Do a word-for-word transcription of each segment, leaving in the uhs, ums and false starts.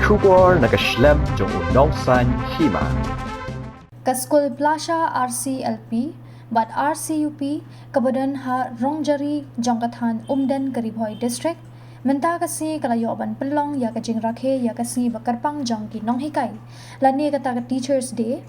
Khubor na ka shlem jong u nongsan hima. Ka skul Plasha R C L P bad R C U P kaba don ha Rongjari jong ka thaiñ Umden ka Ri Bhoi District mynta ka sngi ka la ïoh ban pynlong ïa ka jingrakhe ïa ka sngi ba kyrpang jong ki nonghikai lane kata ka Teachers Day,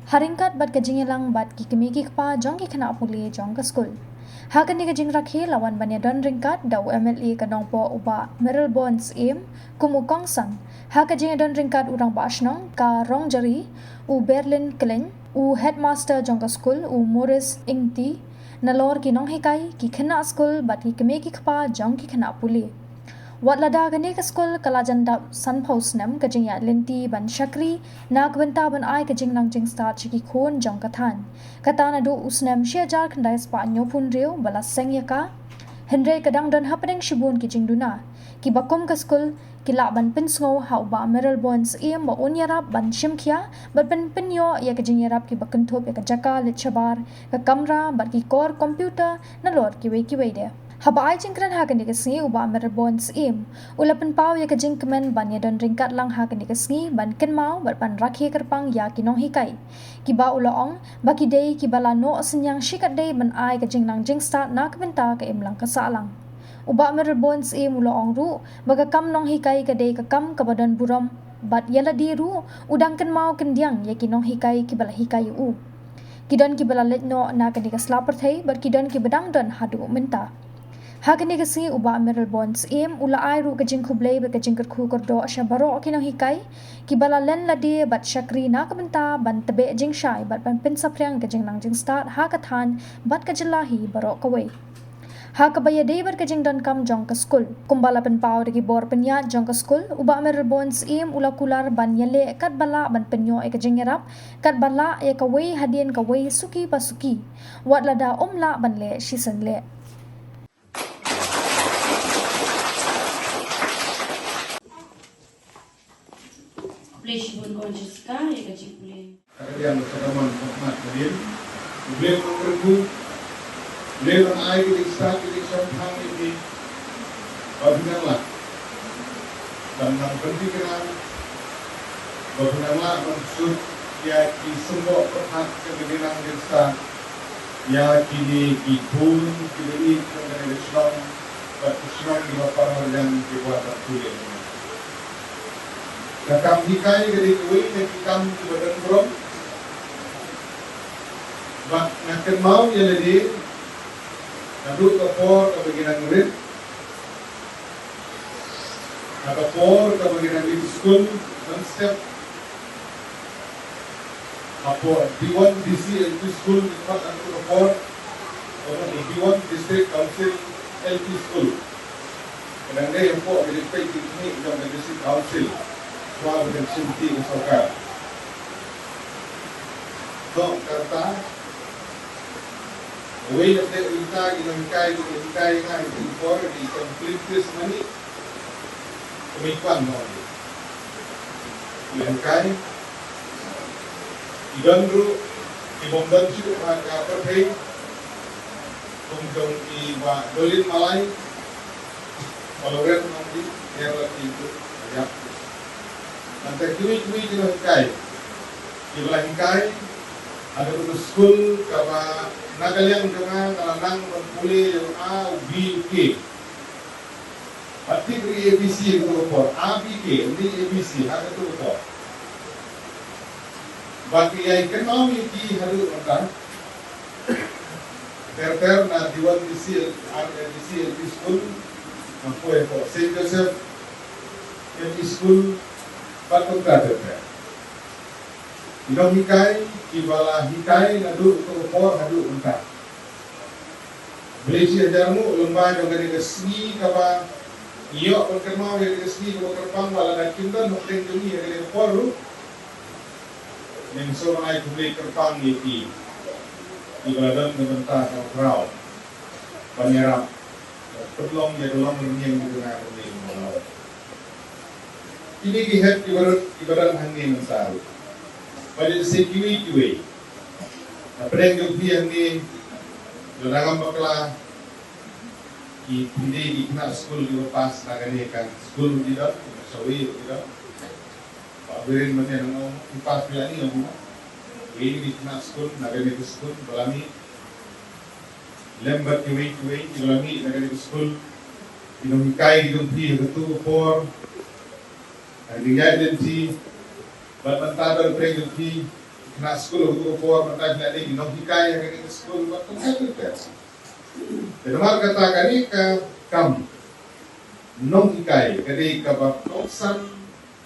ha ryngkat bad ka jingïalang bad ki kmie ki kpa jong ki khynnah pule jong ka skul. Ha kane ka jingrakhe la wan ban ïadon ryngkat da u M L A ka Nongpoh u Bah Mayralborn Syiem kum u kongsan. Ha ka jingïadon ryngkat u Rangbah Shnong ka Rongjari u Berlin Klein, u Headmaster jong ka skul u Morris Ingti, nalor ki nonghikai, ki khynnah skul bad ki kmie ki kpa jong ki khynnah pule. Wat lada kane ka skul ka la jan dap sanphew snem ka jingïaid lynti ban shakri na ka bynta ban ai ka jingnang jingstad sha ki khun jong ka thaiñ. Kata naduh u snem shi hajar khyndai spah hynñiewphew hynriew ba la seng ïa ka. Hynrei ka dang don hapdeng shibun ki jingduna kiba kum ka skul ki lah ban pynsngew ha u Bah Mayralborn Syiem ba un ïarap ban shim khia bad ban pynïoh ïa ka jingïarap kiba kynthup ïa ka jaka leit shabar, ka kamra bad ki kor computer nalor kiwei kiwei de. Haba ai jingkren ha kane ka sngi u Bah Mayralborn Syiem u la pynpaw ïa ka jingkmen ban ïadon ryngkat lang ha kane ka sngi ban kynmaw bad ban rakhe kyrpang ïa ki nonghikai, kiba u la ong ba ki dei kiba la noh synñiang shikatdei ban ai ka jingnang jingstad na ka bynta ka imlang ka sahlang. U Bah Mayralborn Syiem u la ong ruh ba ka kam nonghikai ka dei ka kam kaba don burom bad ïa lade ruh u dang kynmaw kyndiang ïa ki nonghikai kiba la hikai ïa u. Ki don kiba la leit noh na kane ka sla pyrthei bad ki don kiba dang don haduh mynta. Ha kane ka sngi u Bah Mayralborn Syiem u la ai ruh ka jingkhublei bad ka jingkyrkhu kyrdoh sha baroh ki nonghikai kiba la len lade bad shakri na ka bynta ban tbeh jingshai bad ban pynsaphriang ka jingnang jingstad ha ka thaiñ bad ka jylla hi baroh kawei. Ha kaba ïadei bad ka jingdonkam jong ka skul, kumba la pynpaw da ki bor pynïaid jong ka skul, u Bah Mayralborn Syiem u la kular ban ïaleh katba lah ban pynïoh ïa ka jingïarap katba lah ïa kawei hadien kawei, suki pa suki, wat lada um lah ban leh shisien leh. Khublei shibun ko Jessica ïa ka jingpule. Ka liang ka daman ka mat ka dien. U Blei u nang kyrkhu. U Blei u nang ai ka jingstad ka jingshemphang ïa phi. Ba phi nang lah ban nang pynthikna, ba phi nang lah ban sut ïa ki symboh pyrkhat ka jingïalang jingstad ïa kine ki khun kiba ïeit jong kane ka shnong bad ki shnong kiba para marjan kiba wan ban pule. Ka kam hikai ka dei kawei na ki kam kiba don burom bad nga kynmaw ïa lade naduh ka por kaba ngi dang rit, na ka por kaba ngi dang rit skul mynstep, hapoh D one D C L P School, ngi khot ïa ka por, ka long D one District Council L P School. Ka dang dei hapoh ka jingpeit jingkhmih jong ka District Council, shuwa ba kan shim ti ka sorkar. Dong kata, uwei na pdeng uta ki nonghikai, ki nonghikai nga, ki por, ki complete this money. Kmie kwan mo. Lehkai. Ki don ruh ki bym don shuh ha ka pyrthei. Kum jong i Bah Dolin Malai. Ba la ret nongdie, ïa la ki tu. Ïa. Nangta kiwei kiwei ki nonghikai. Kiba la hikai ha katu ka skul kaba na ka liang jong nga nga la nang ban pule ïa u A, u B, u K. Bad tip ri A B C ha kato ka por, A B K, ym dei A B C, ha kato ka por. Bad ki ïai kynmaw ïa ki haduh mynta. Ter ter na D one D C, R D C L P School, na poi hapoh Saint Joseph M E School, bad kumta ter ter. Ki nonghikai kiba la hikai naduh kato ka por haduh mynta. Blei shi hajar nguh lyngba jong kane ka sngi kaba ngi ïoh ban kynmaw ïa kane ka sngi kaba kyrpang, wat lada kim don hapdeng jong ngi ha kane ka por ruh. Ngin sa ai khublei kyrpang ïa ki kiba la don na ka bynta ka khraw ban ïarap ban pynlong ïa ka long rynïeng jong ka bynta. Kine ki hep kiba don, kiba don hangne mynta ruh. Bad ïa ki kiwei kiwei. Hapdeng jong phi hangne, lada ngam bakla, ki phi dei ki khynnah skul kiba pass na kane ka skul ruh ki don, kiba shawei ruh ki don. Birin mynne nang ong, i pa phi la ni ong, wi ni khynnah skul na kane ka skul ba la mih, lem bad kiwei kiwei kiba la mih na kane ka skul. Ki nonghikai ki jong phi ha kato ka por, ha ki ïaid lynti bad mynta don pyrshah jong phi, khynnah skul ha kato ka por, mynta phi la dei ki nonghikai ha kane ka skul bad kumta kumta. Te namar kata kane ka kam nonghikai ka dei kaba kongsan,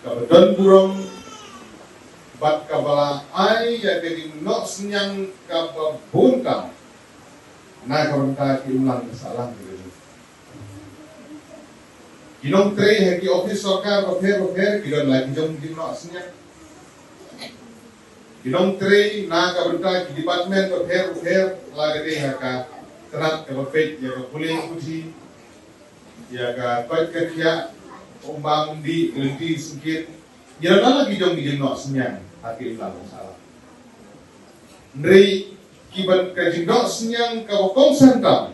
kaba don burom bad kaba la ai ïa ka jingnoh synñiang kaba bun tam na ka bynta ki imlang ka sahlang ka jong ki nongtrei ha ki office sorkar bapher bapher. Ki don la ki jong ki jingnoh synñiang. Ki nongtrei na ka bynta ki department bapher bapher, la ka dei ha ka tnat kaba peit ïa ka pule puthi, ïa ka koit ka khiah, umbam undi, lynti sngewkit. Ïa la la ki jong ki jingnoh synñiang ha ki imlang ka sahlang. Hynrei kiba ka jingnoh synñiang kaba kongsan tam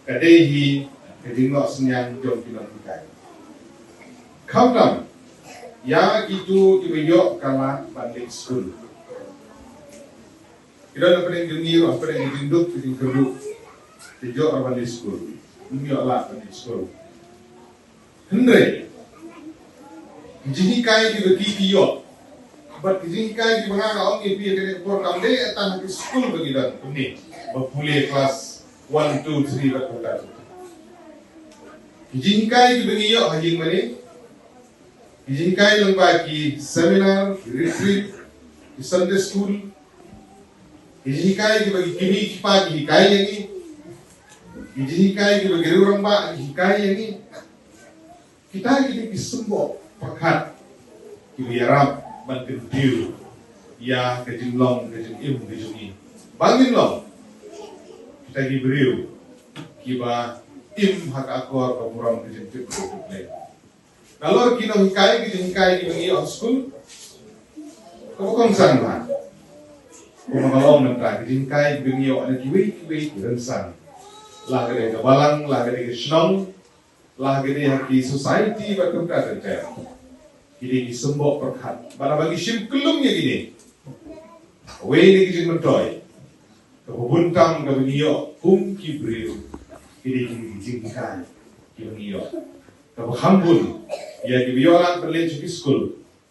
ka dei hi ka jingnoh synñiang jong ki nonghikai. Khamtam ïa kito kiba ïoh ka lad ban leit skul. Ki don hapdeng jong ngi ruh, hapdeng ka jingduk ka jingkyrduh, te ïoh ruh ban leit skul, ym ïoh lad ban leit skul. Hynrei ki jinghikai kiba ki ki ïoh bad ki jinghikai kiba nga nga ong ïa phi ha kane ka por kam dei tang ha ki skul ba ngi don kumne, ba pule klas one, two, three bad kumta. Ki jinghikai kiba ngi ïoh ha ïing mane, ki jinghikai lyngba ki seminar, ki retreat, ki Sunday school, ki jinghikai kiba ki kmie ki kpa ki hikai ïa ngi, ki jinghikai kiba ki rangbah ki hikai ïa ngi. Kita ki dei ki symboh pyrkhat kiba ïarap ban kyntiew ïa ka jinglong ka jingim ka jong ngi, ba ngin long kita ki briew kiba im ha ka akor ka burom ka jingtip ka jingtip. Nalor ki nonghikai, ki jinghikai kiba ngi ïoh ha skul, kaba kongsan bha, kumba nga la ong mynta, ki jinghikai kiba ngi ïoh na kiwei kiwei ki rynsan, la ka dei ka balang, la ka dei ka shnong, la ka dei ha ki society bad kumta ter ter. Ki dei ki symboh pyrkhat bad haba ngi shim kyllum ïa kine, kawei na ki jingmyntoi kaba bun tam kaba ngi ïoh kum ki briew, ki dei ki jinghikai kiba ngi ïoh. Kaba kham bun ïa kiba ïoh lad ban leit sha ki skul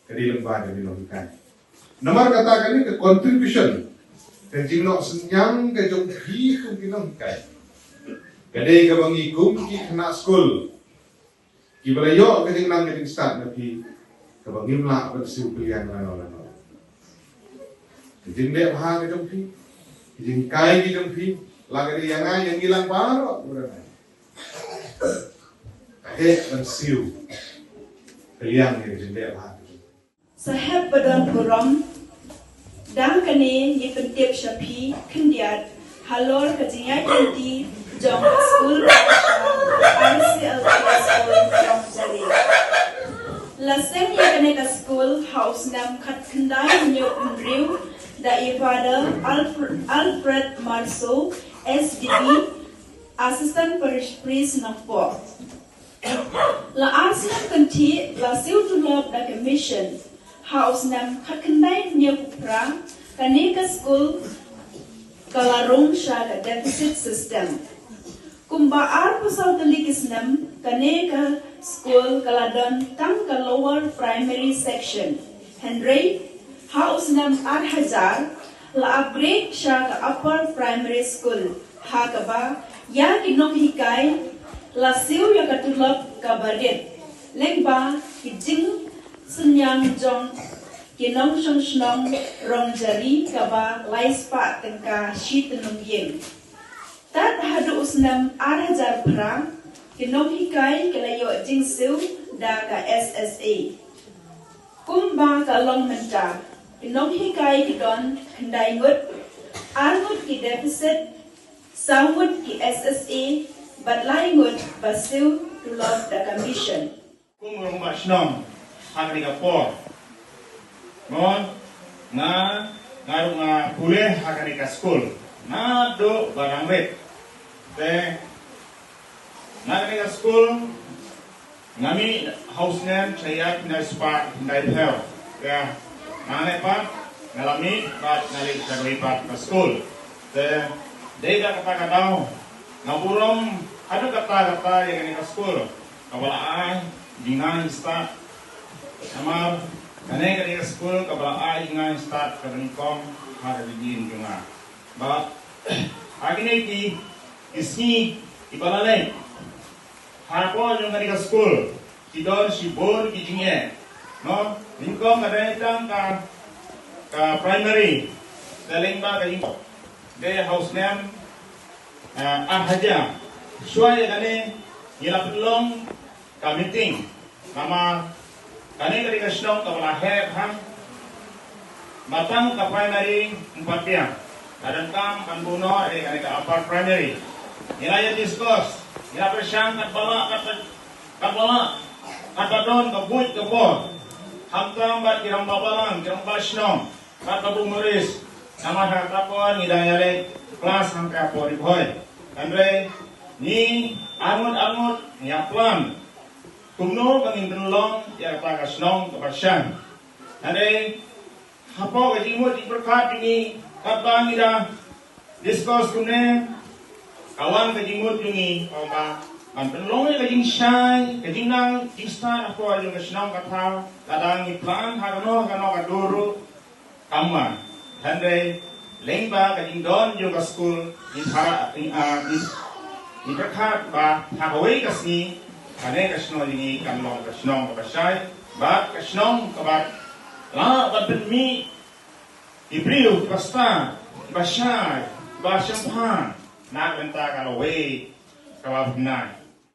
ka dei lyngba jong ki nonghikai. Namar kata kane ka contribution, ka jingnoh synñiang ka jong phi kum ki nonghikai, ka dei kaba ngi kum ki khynnah skul kiba la ïoh ka jingnang ka jingstad na phi, kaba ngim lah ban siew pynlong lano lano. Ka jingleh bha ka jong phi, ka jinghikai ka jong phi, la ka dei ïa nga ïa ngi lang baroh, ka heh ban siew pynlong ïa ka jingleh bha ka jong phi. Sahep ba don burom, dang kane ngi pyntip sha phi khyndiat halor ka jingïaid lynti jong ka skul R C L P School Nongjari. La seng ïa kane ka skul ha u snem khatkhyndai hynñiew phew hynriew da i Father Alfr-, Alfred Marso, S D B, Assistant Parish Priest Nongpoh. La ar snem kynthih la siew tulop da ka mission. Ha u snem khatkhyndai hynñiew phew phra kane ka skul ka la rung sha ka deficit system. Kumba arphew saw tylli ki snem kane ka skul ka la don tang ka lower primary section. Hynrei ha u snem ar hajar la upgrade sha ka upper primary school, ha kaba ïa ki nonghikai la siew ïa ka tulop kaba rit lyngba ki jingsynñiang jong ki nongshong shnong Nongjari kaba lai spah tyngka shi tnum ïing. Tad haduh u snem ar hajar phra ki nonghikai ki la ïoh jingsiew da ka S S A. Kumba ka long mynta, ki nonghikai ki don khyndai ngut, ar ngut ki deficit, saw ngut ki S S A, bad lai ngut ba siew tulop da ka mission. Kum u rangbah shnong ha kane ka por, mo, nga, nga ruh nga pule ha kane ka skul naduh ba dang rit. Te na kane ka skul nga mih ha u snem shiphew khyndai spah khyndai phew. Nga ne pat nga la mih bad nga leit sha kawei pat ka skul. Te dei da kata ka daw nga burom haduh katta katta ïa kane ka skul kaba la ai jingstad. Namar kane ka dei ka skul kaba la ai jingstad ka nyngkong ha ka jingim jong nga. Bad ha kine ki ki sngi kiba la leit hapoh jong kane ka skul ki don shibun ki jingeh. No, nyngkong ka dei tang ka ka primary. Te lyngba ka jingpang dei ha u snem ar hajar. Shuwa ïa kane ngi la pynlong ka meeting. Namar kane ka dei ka shnong kaba la heh bha. Ba tang ka primary ym pat biang. Ka donkam ban buh noh ïa kane ka upper primary. Ngi la ïa discuss, ngi la pyrshang katba lah, katba, katba lah, katba don ka buit ka bor. Khamtam bad ki rangbah balang, ki rangbah shnong, bad ka buh maris. Namar ha kata ka por ngi dang ïaleit klas hangta hapoh Ri Bhoi. Hynrei ngi arngut arngut ngi ïa plan kumno ba ngin pynlong ïa kata ka shnong kaba shai. Hynrei hapoh ka jingmut jingpyrkhat jong ngi katba ngi da discuss kumne, ka wan ka jingmut jong ngi ba ban pynlong ïa ka jingshai, ka jingnang jingstad hapoh jong ka shnong ka thaw, lada ngi plan ha kano kano ka dur ruh kam wan. Hynrei lyngba ka jingdon jong ka skul ngi pyrkhat, ngi, ah, ngi, ngi pyrkhat ba ha kawei ka sngi kane ka shnong jong ngi kan long ka shnong kaba shai bad ka shnong kaba lah ban pynmih ki briew kiba stad, kiba shai, kiba shemphang na ka bynta ka lawei kaba bnai.